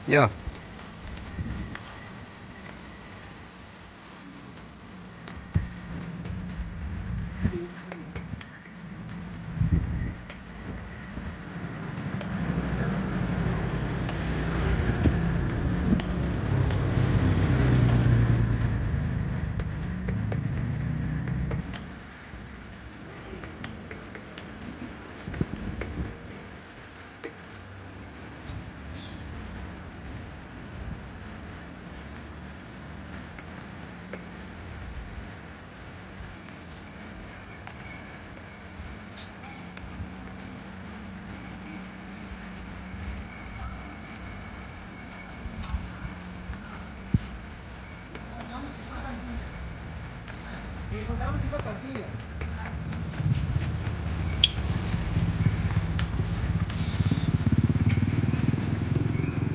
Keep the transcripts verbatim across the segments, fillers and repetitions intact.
Yo.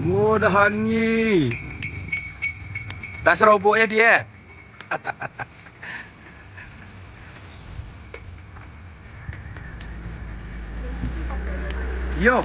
Mudah ni. Tak serobok ya dia. Yo.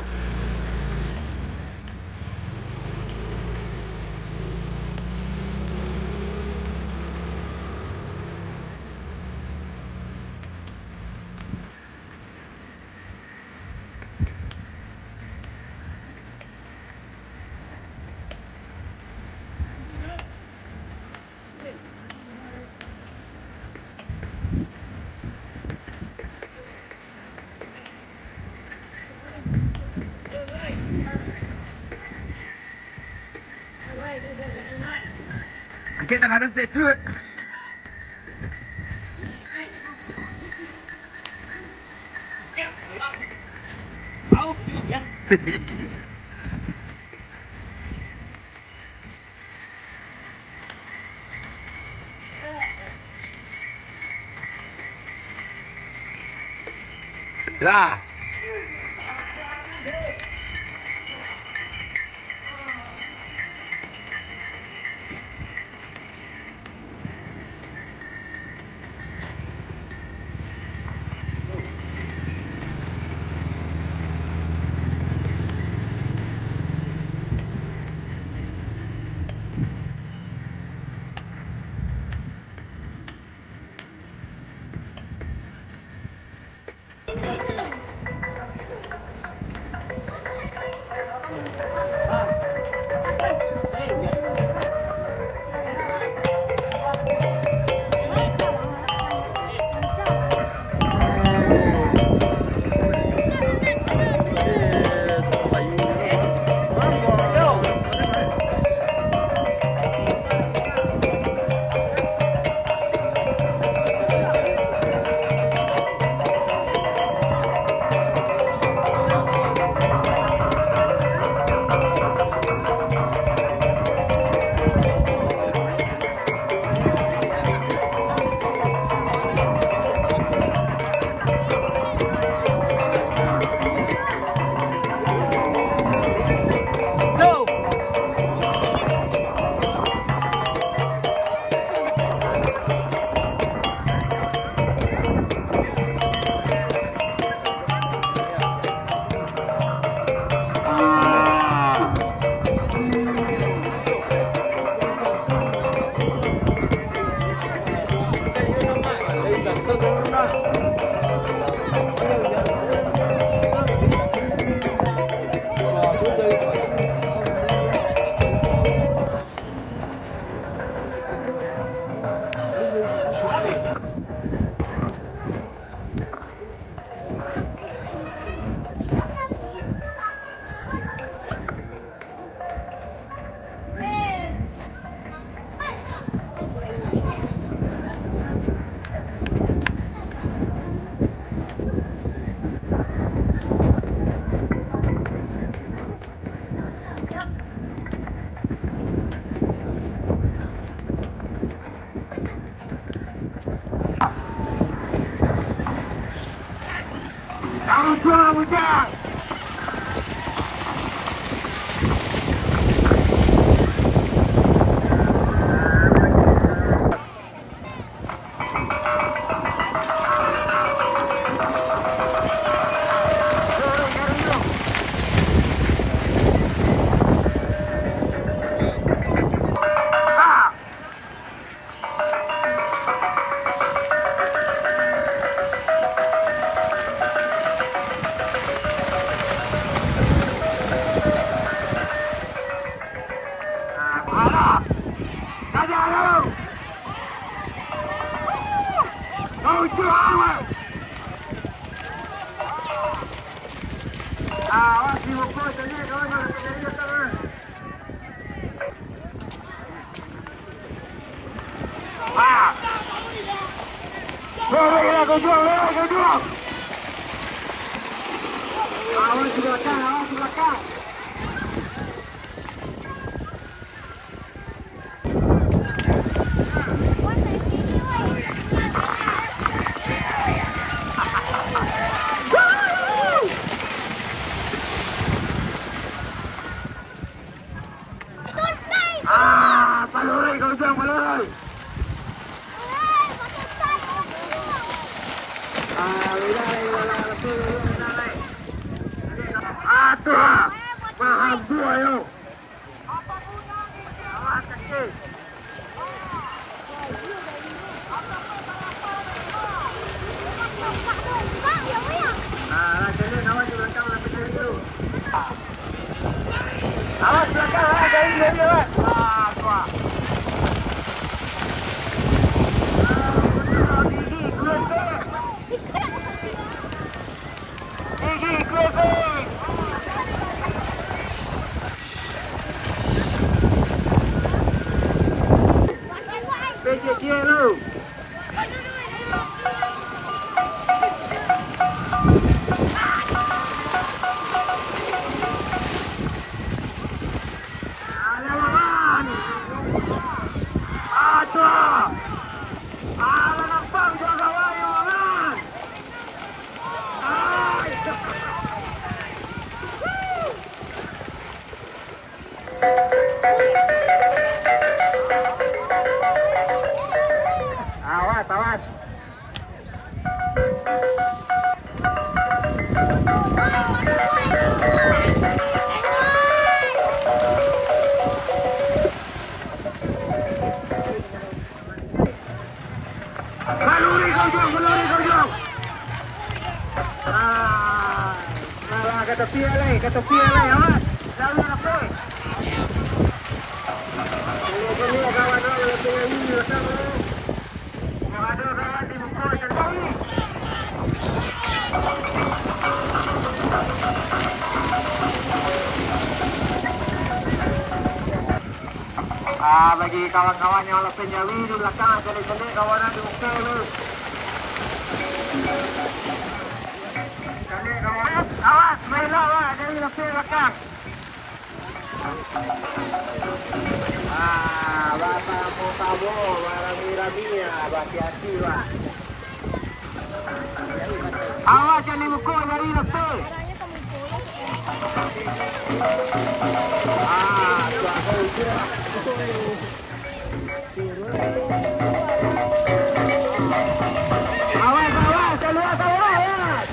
Angkek tangan tu, Trut. Lah. Kau jual, lewat, kau jual. Awas di belakang, awas di belakang. Ah, palurai kau, Ujang, palurai. Ah, udah, udah, udah, udah, udah, udah. Ah, tu, ah. Mahabua, yo. Awas belakang, ah, dari, dari, awas. Ah, kuat. Gigi, keluar, keluar. Gigi, keluar, keluar. Pecah dia lu. Alah, lawan. Aduh. Alah, nampak juga kawan, lawan. Ai. Awas, awas. Baluri kau, Jong, baluri kau, Jong. Ah, alah, ka tapi lai, ka tapi lai, awas. Jalan apa? Kalau kamu kawan awak, kalau penyanyi, datang, kalau ada kawan di muka, cari. Ah, bagi kawan-kawan yang lapeh nyawi di balakang, caliak-caliak kawanan di muko tu. Caliak kawan. Awas, main lah, wak, dari lapeh balakang. Ah, bapak mau kamu, barami-rami ya, hati-hati, wak. Awas jan dibuko dari lapeh. Ah, tu aku ujian. Awas, awas, keluar, keluar, awas.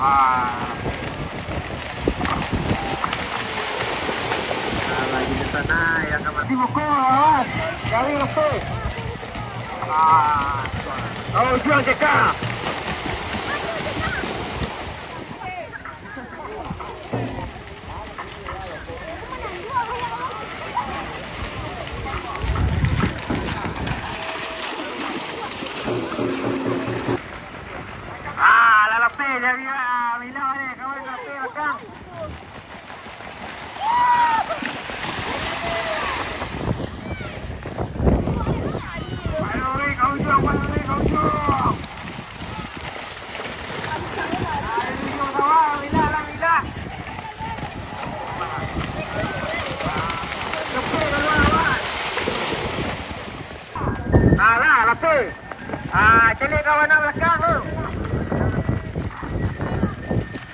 Ah. Alah, di sana, ya, kawan. Dibuko, awas. Dari lapeh. Ah. Kau jual cekak. Ah, lah lapeh jadi, ah, bila ni, kawan, lapeh belakang. Ayo, weh, kau ujung, ayo, weh, kau ujung. Ayo, ujung sawah, bila lah, bila. Cepet keluar, awas. Alah, lapeh. Ah, caliak kawan nak balakang tu.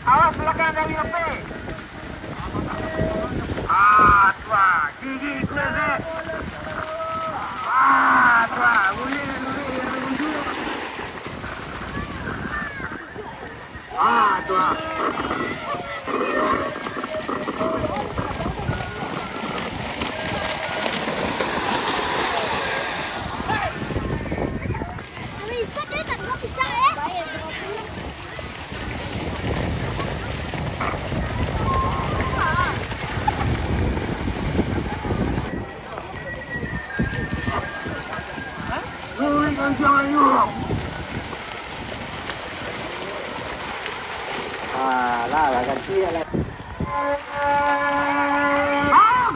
Awas balakang dari lapeh. Ah, tuah. Gigi kuat, eh. Ah, tuah. Boleh, boleh, boleh. Ah, tuah. Ah, lah, lah, ganti lah. Ah,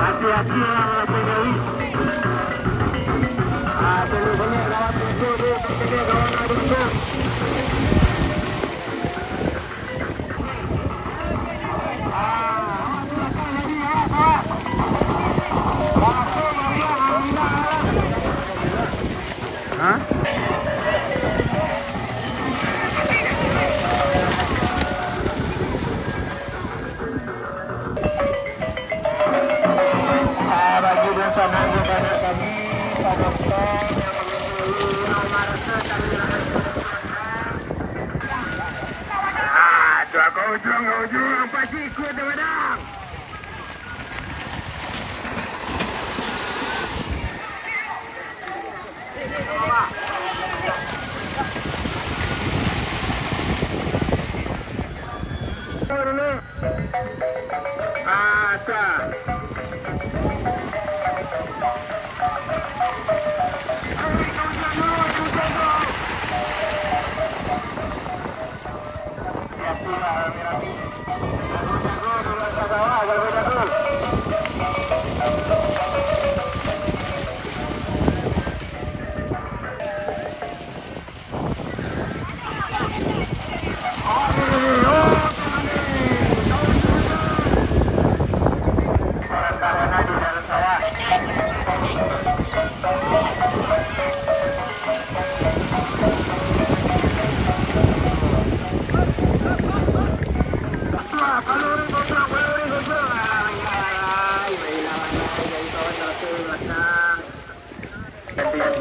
Hati-hati lah, Bang Jokowi. Ah, tolong baliak kawan tu, tu, tu, tu, tu, kawan tu, tu. Ah, awas, awas, awas. Langsung baliak, ah, indak, ah. Hah? Ah, bagi dunsanak jo sanak kami, Pak Doktor, yang mangandungi nomor satu. Ah, tu ka ujuang, ka ujuang, pasti kuat tu, Madang.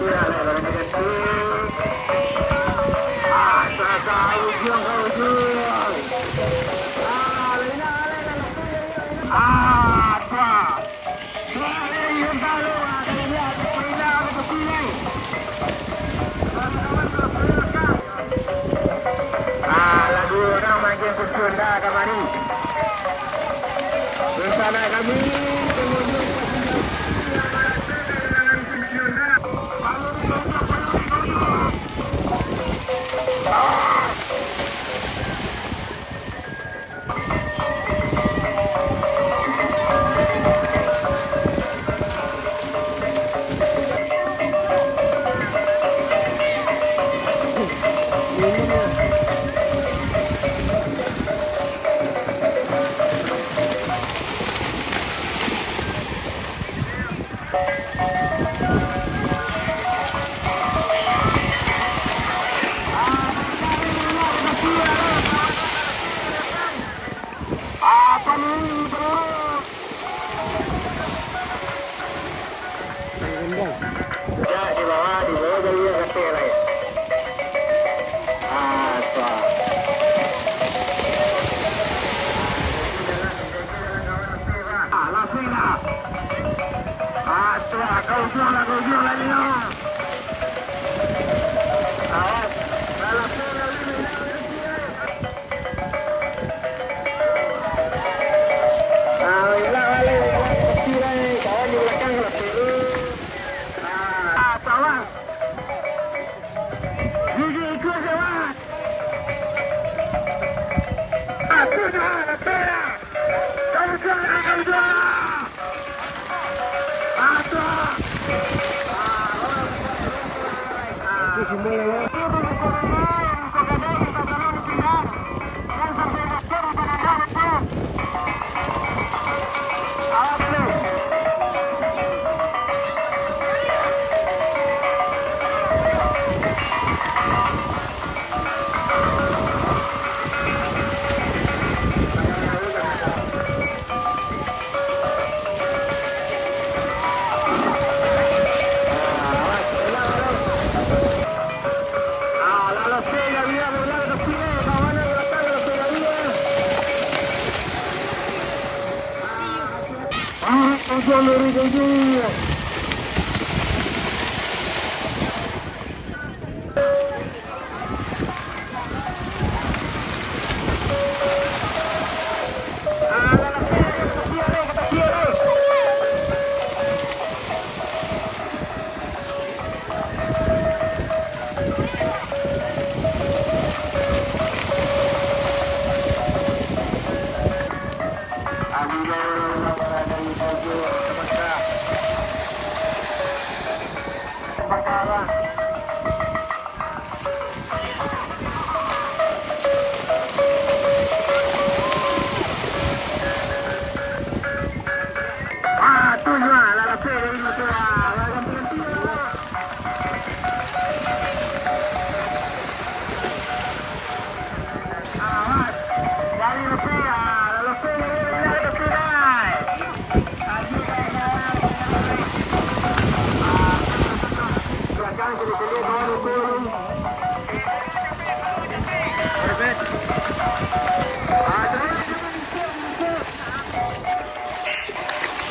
Alah, duo urang magang kusi Honda kamari. Rencana kami, pengunjung pasien yang marasakan dengan kusi Honda. Ya, di bawah, di bawah dari atas lai. Ah, tuh. Ah, langsung lah. Ah, tuh, kau ujuang lah, kau ujuang lah, Nino. Awas. Lah, langsung lah, Nino. Ah, elak balik, elak kecil, eh. Kawan di belakang, elak kiri. Ah, kawan. Gigi ikut, kawan. Ah, sudah, kawan. Kamu juara, kamu juara. Ah, tuh. Masih semua lewat.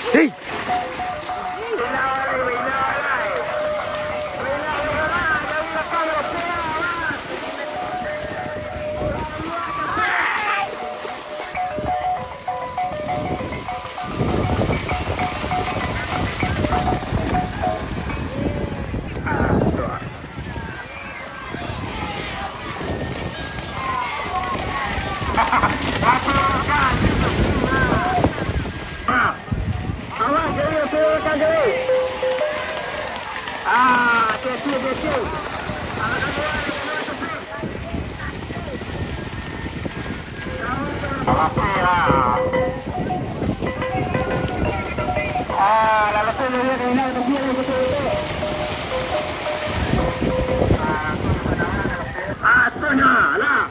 Hei! Ah, tu nyo lah.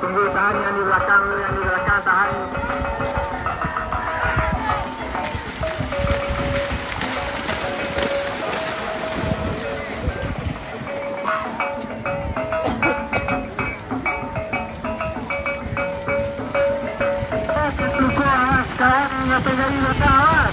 Tunggu, tahan yang di belakang, yang di belakang, tahan. Tunggu, awas, kawan, yang terjadi belakang, awas.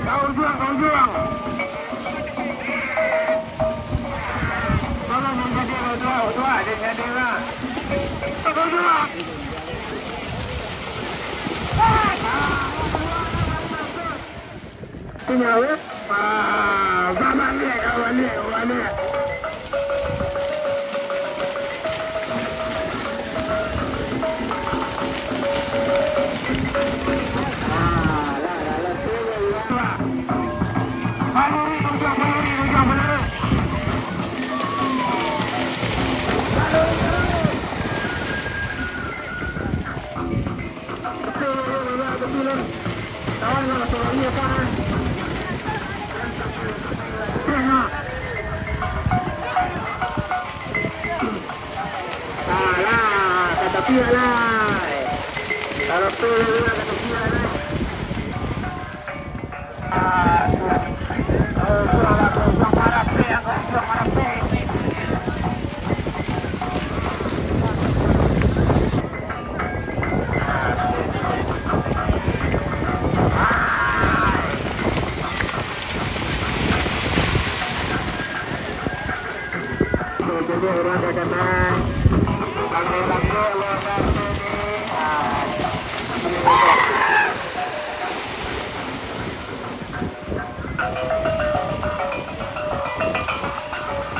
Ka ujuang, ka ujuang. Tolong jangan jadi, ujuang, ujuang, jangan jadi, lah. Ka ujuang. Punya, weh. Ah, babaliak, babaliak, babaliak. Alah, ka tapi lah. Kalau tu, ka tapi lah.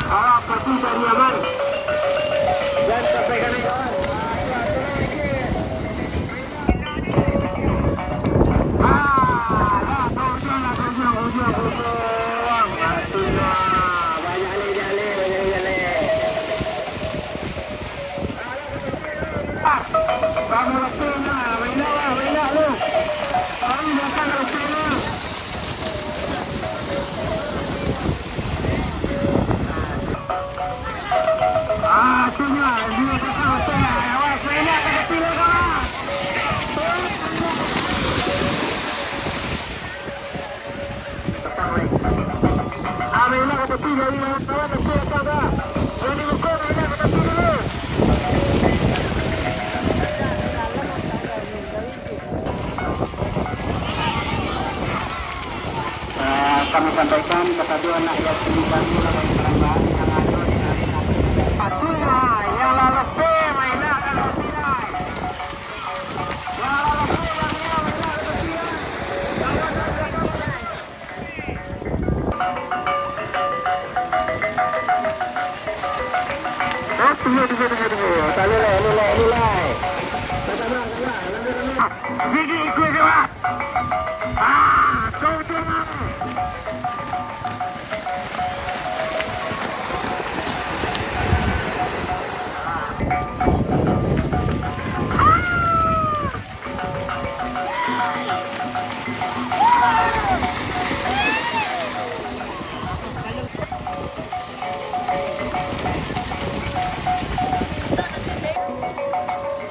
Alah, pasti dari aman. Dan sampai kami kawan. Ah, dah, ujung lah, ujung, ujung, ujung. Itulah, banyak leh, banyak leh, banyak leh, banyak leh. Ah, kamu letih nah, main lah, main lah lu. Kamu jangan letih lu. Ah, tu lah, dia pasang hotel lah. Awas, main lah, tak kecil lah, kawan. Ah, main lah, tak kecil, jadi kawan, tak kecil, tak ada. Jadi buka, main lah, tak kecil dulu. Ah, kami sampaikan kepada anak yatim piatu dan lain-lain yang ada di daerah. Satunya yang lalas pe, mainlah kalau tidak. Yang lalas pe, yang dia mainlah kalau tidak. Ah, tunggu, tunggu, tunggu, tunggu. Tak boleh, boleh, boleh. Gigi ikut je, Pak. Ah, kau tu, Pak.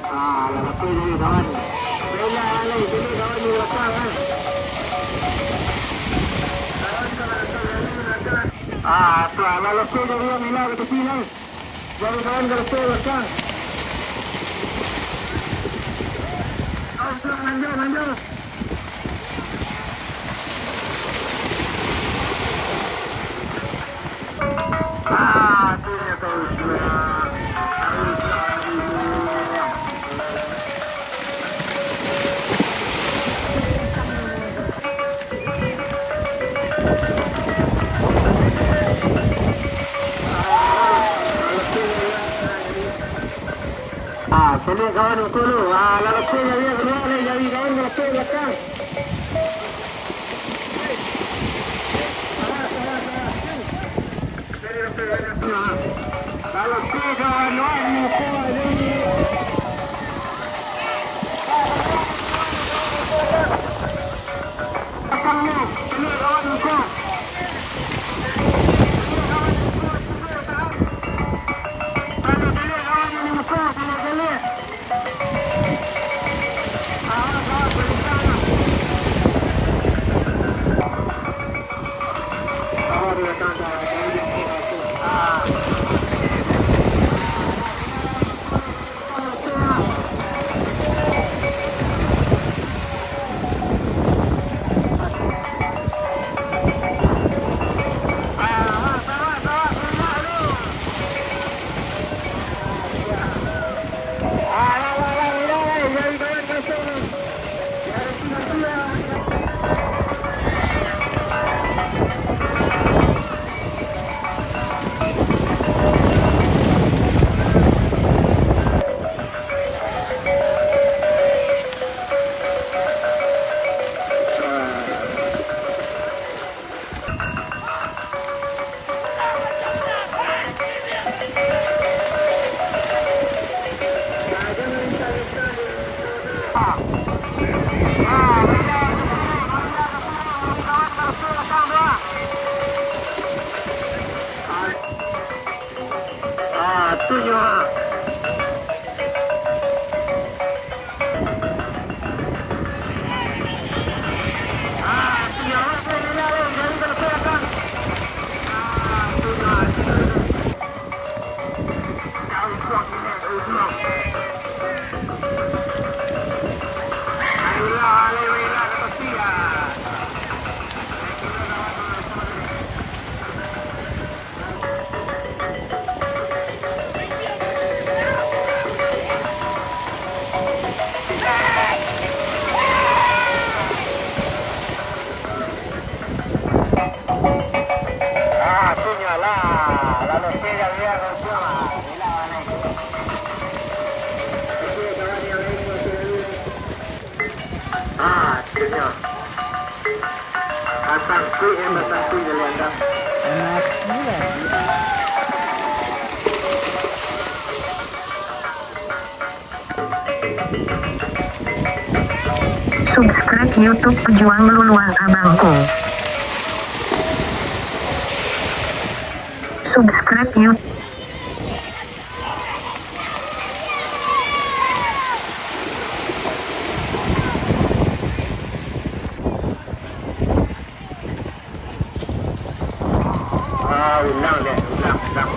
Ah, lah, betul ni, kawan. Bela, alai, sini, kawan, di belakang, kan. Ah, tu, ah, lah, betul ni, dia bela ke tepi, kan. Jadi, kawan, kalau betul, belakang. Kawan, tu, manjau, manjau. Tolong kawan ukur tu. Ah, lalu tu jari kedua ni, jari kawan, lalu tu belakang. Lalu tu kawan, kawan ukur ni. Ah, tu nyo. Ah, tu nyo lah. Lalu tu yang dia kau buang. Ah, tu nyo. Pasang kuih, eh, pasang kuih dari andam. Subscribe YouTube Pejuang Luluang Abang ko. Subscribe YouTube. Ah, ulang deh, ulang, ulang.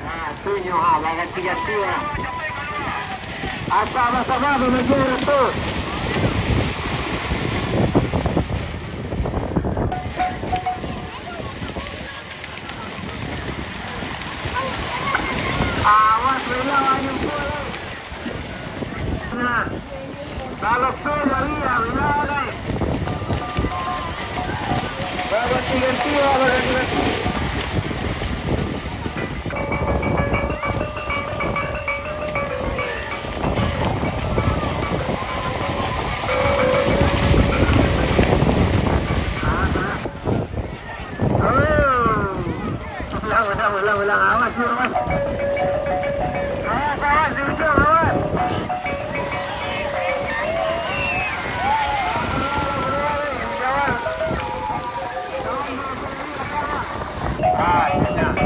Ah, tu nyo, ah, baganti-ganti, ah. Asa basama pamaja tu. Awas, bela, anyo pun. Nah. Kalau tu lari, ya, bela, dai. Baganti-ganti, ya, baganti-ganti. Oh. Ulang, ulang, ulang, ulang. Awas, awas. Awas, awas, di ujung, awas. Ah, tenang.